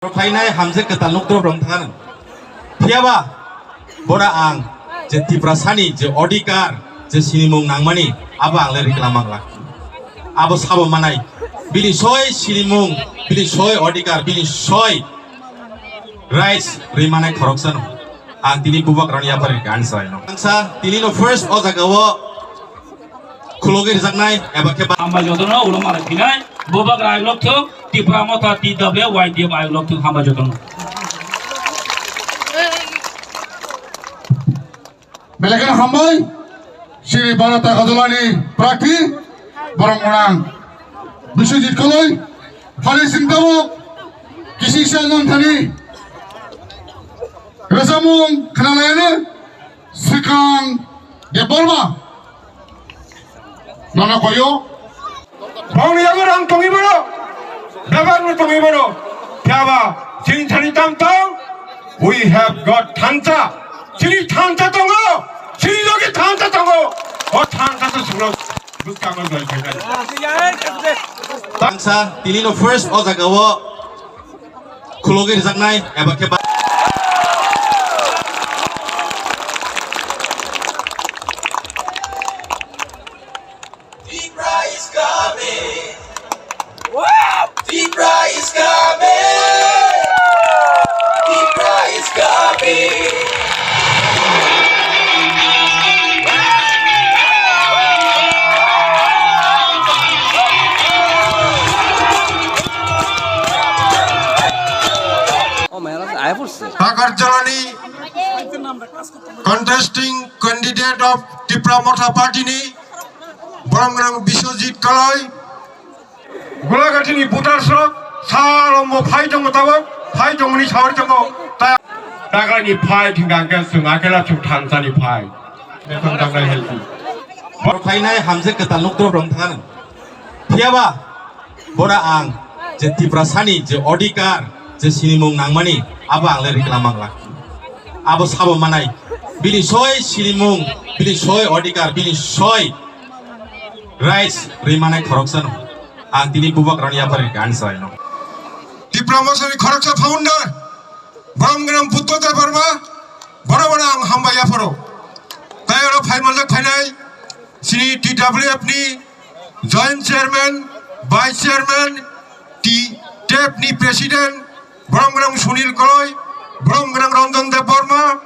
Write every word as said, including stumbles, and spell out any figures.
Phainai hamjak kwtal nuk drop rong thang. Phiyaba, bono ang je Tiprasani je odhikar, je sinimung nangmani, abo ang le rikla mangla. Abo sabo manai. Bini soi sinimung, bini soi odhikar, bini soi rights rimanai khoroksano. Ang tini bubagrani yapari kan saino. Ang sa tini no first o jaga o khulogwi rijaknai eba khe ba- Hambai jotono ulo malai phinai, bubagra ayuk lokthung, Tipra Motha T W Y D M ayuk lokthung, hambai jotono. Belai kheno hambai, chini Bharat Agartala ni prarthi, borok gwnang Biswajit Koloi, phani singtamo, kisisa nang thani, rwchapmung khwnalaiyano, Swkang Debbarma. Nono koyo. Bongni yago rang tongwi bono. Bebak no tongwi bono. Phiaba, chini thani tam tong. We have got thansa. Chini thansa tongo. Chini logi thansa tongo. O thansa to sugro. Bwskango doi khaikha. Thansa, tini no first o jaga o. Khulogwi rijaknai eba khe ba- Tipra is coming. Tipra is coming. Tipra is coming. Oh, man, I forse. Takarjalani contesting candidate of Tipra Motha Party ni borok rang Biswajit Koloi. Gulagati ni voter rok salombo phai tongo tabok, phai tongoni sawari tongo. Ta-, tagra ni phai thingka ke sung akela sung thansa ni phai. Beton tagra helsi. Phainai hamjak kwtal nuk drop rong thang. Phiyaba, bono ang je Tiprasani je odhikar, je sinimung nangmani, abo ang le rikla mangla. Abo sabo manai. Bini soi sinimung, bini soi odhikar, bini soi rights rimanai khoroksano. Ang tini bubagrani yapari kan saino. Tipra Mothani khoroksa founder, Borom Gwnang Buddha Debbarma, bono bono ang hambai yapharo. Tai oro phai manjak phainai, chini T W F ni Joint Chairman, Vice Chairman, T-, T A F ni President, Borom Gwnang Sunil Koloi, Borom Gwnang Ranjan Debbarma,